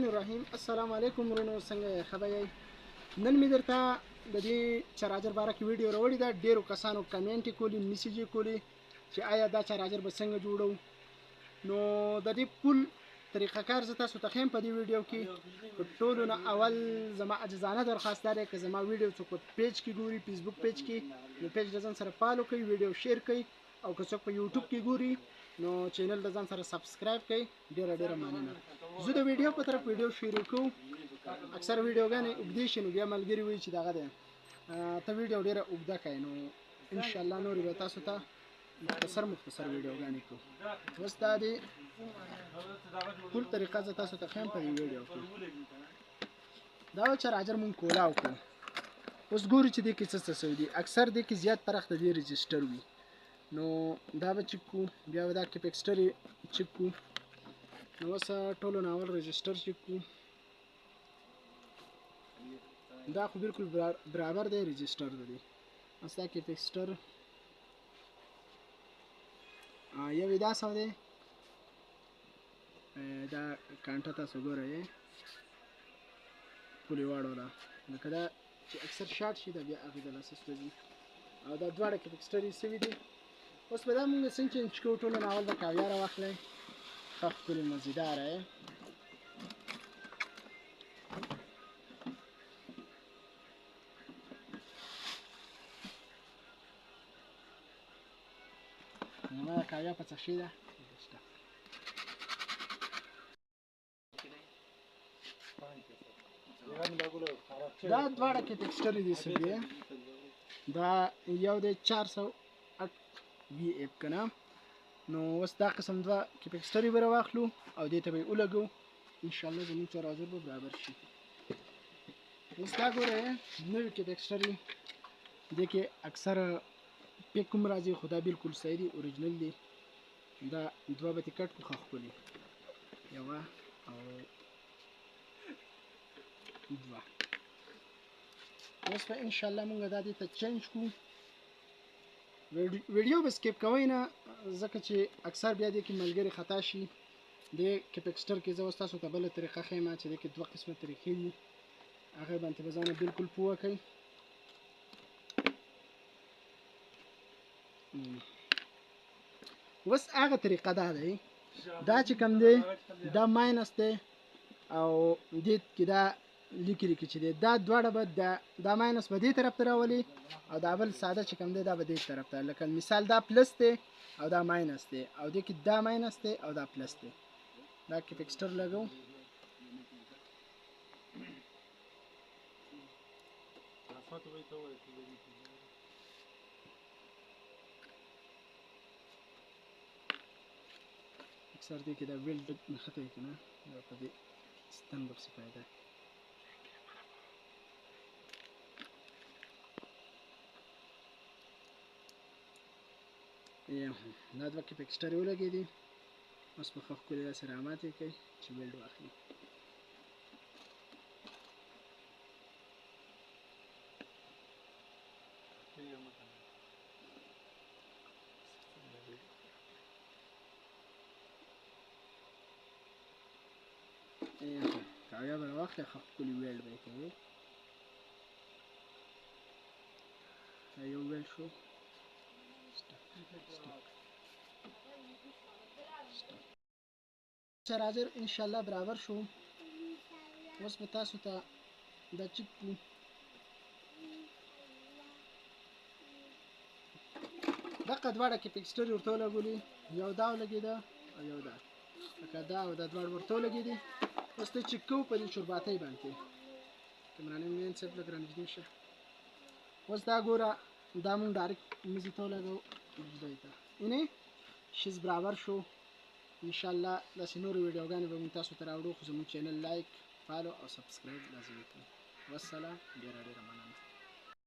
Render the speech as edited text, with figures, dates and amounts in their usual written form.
الرحیم. السلام علیکم ورونو، څنګه یې؟ ښه به یئ؟ نن مې درته د دې چراجر باره کې ویډیو راوړې ده. ډېرو کسانو کمنټ یې کولې، میسج یې کولې چې آیا دا چراجر به څنګه جوړو. نو د دې پول طریقه کار زه تاسو ته ښیم په دې ویډیو کې. په ټولو نه اول زما عاجزانه درخواست دا دی که زما ویډیو څوک په پیج کې ګوري، فیسبوک پیج کې، نو پیج د ځان سره follow کړئ، ویډیو share کړئ، او که څوک په یوټیوب کې ګوري نو channel د ځان سره subscribe کړئ. ډېره ډېره مننه. زه د ویډیو په طرف ویډیو شروع کوم. اکثر ویډیوګانې اوږدې شي نو بیا ملګري وایي چې دغه دی ته ویډیو ډېره اوږده کوې، نو انشاءالله نورې به تاسو ته مختصر مختصر ویډیوګانې کوو. اوس دا دی ټول طریقه زه تاسو ته ښیم په دې ویډیو کې. دا چراجر مونږ کولاو کړو، اوس ګورو چې دې کې څه څه سوي دي. اکثر دې کې زیات پرخ د دې register وي، نو دا به چک کو، بیا به دا capacitor یې چک کو. نو اوس ټولو نه اول register چک کو. دا خو بالکل برابر دی register د دې. اوس دا capacitor یو یې دا سو دی، دا کانټه تاسو ګورئ پولې واړوله، لکه دا چې اکثر short شي دا بیا هغې د لاسه سوځي. او دا دواړه capacitor یې سوي دي. اوس به دا مونږ څنګه change کوو؟ ټولو نه اول به کاویا راواخلئ، ښه ښکلې مزیداره یې. زما دا کاویا په څه شي ده؟ دا دواړه capacitor دي سوي، دا یو دی 408 VF که نه. نو اوس دا قسم دوه capacitor یې به راواخلو او دې ته به یې ولګو، انشاءالله زموږ چراجر به برابر شي. اوس دا ګورئ نوي capacitor یې، دې کې اکثر پیک هم راځي، خو دا بالکل صحیح دي، original دي. دا دوه به ترې کټ کړو، ښه ښکلي، یوه او دوه. اوس به انشاءالله مونږ دا دې ته change کړو. ویډیو به skip کوئ نه، ځکه چې اکثر بیا دې کې ملګري خطا شي. دې capacitor کې زه اوس تاسو ته بله طریقه ښیم چې دې کې دوه قسمه طریقې دي، هغې باندې به ځانه بالکل پوه کړئ. اوس هغه طریقه دا دی، دا چې کوم دی دا minus دی او دې کې دا لیکي لیکي چې دی دا دواړه به دا minus به دې طرف ته راولي او دا بل ساده چې کوم دی دا به دې طرف ته، لکه مثال دا plus دی او دا minus دی، او دې کې دا minus دی او دا plus دی. دا capacitor لګو، اکثر دې کې دا weld نښتی که نه، دا په دې ستن به پسې پیدا کړي. دا دوه capacitor یې ولګېدې. اوس به ښه ښکلې داسې راماتې کړئ چې weld واخلي. کاویا به راواخلې، ښه ښکلي weld به یې کوي. دا یو weld شو. چراجر انشاءالله برابر شو. اوس به تاسو ته دا چک کړو. دقه دواړه capacitor یې ورته ولګولې، یو دا ولګېده او یو دا، لکه دا او دا دواړه ورته ولګېدې. اوس ته چک کوو په دې چورباتۍ باندې. کمرانې مین صاحب لږ رانږدې شه. اوس دا ګوره، دا مونږ direct مزي ته ولګوو بجلۍ ته، اینې شیز برابر شو. انشاءالله داسې نورې ویډیوګانې به مونږ تاسو ته راوړو، خو زموږ channel like، follow او subscribe لازمي کړئ. والسلام، ډېره ډېره مننه.